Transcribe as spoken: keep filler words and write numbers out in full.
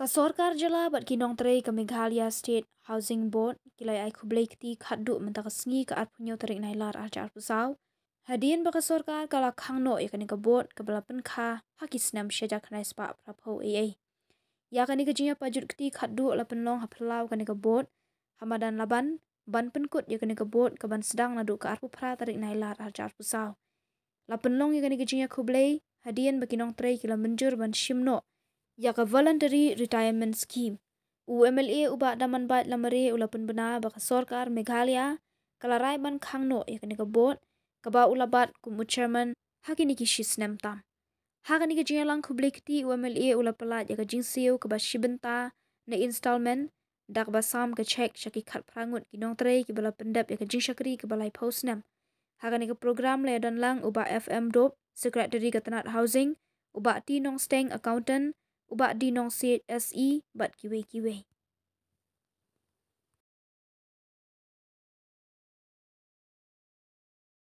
Ka sorkar jylla bad ki nongtrei ka Meghalaya State Housing Board ki la ai khublei kti khadduh mynta ka sngi ka arphew hynñiew tarik Nailar arhajar arphew saw, hadien ba ka sorkar ka la khang noh ïa kane ka board kaba la pynkha ha ki snem shihajar khyndai spah phraphew ei ei. Ïa kane ka jingïapajut kti khadduh la pynlong ha phyllaw kane ka board ha madan Laban, ban pynkut ïa kane ka board kaban sdang naduh ka arphew phra tarik Nailar arhajar arphew saw. La pynlong ïa kane ka jingïakhublei hadien ba ki nongtrei ki la mynjur ban shim noh ïa ka Voluntary Retirement Scheme. U M L A u Bah Damanbait Lamare u la pynbna ba ka sorkar Meghalaya ka la rai ban khang noh ïa kane ka board, kaba u la bat kum u chairman ha kine ki shi snem tam. Ha kane ka jingïalang khublei kti, u M L A u la pyllait ïa ka jingsiew kaba shi bynta na installment, da kaba sam ka cheque sha ki khatphra ngut ki nongtrei kiba la pyndep ïa ka jingshakri kaba laiphew snem. Ha kane ka program la ïadon lang u Bah F M Dop, Secretary ka tnat Housing, u Bah T Nongsteng, Accountant, u Bah D Nongsiej, S E, bad kiwei kiwei.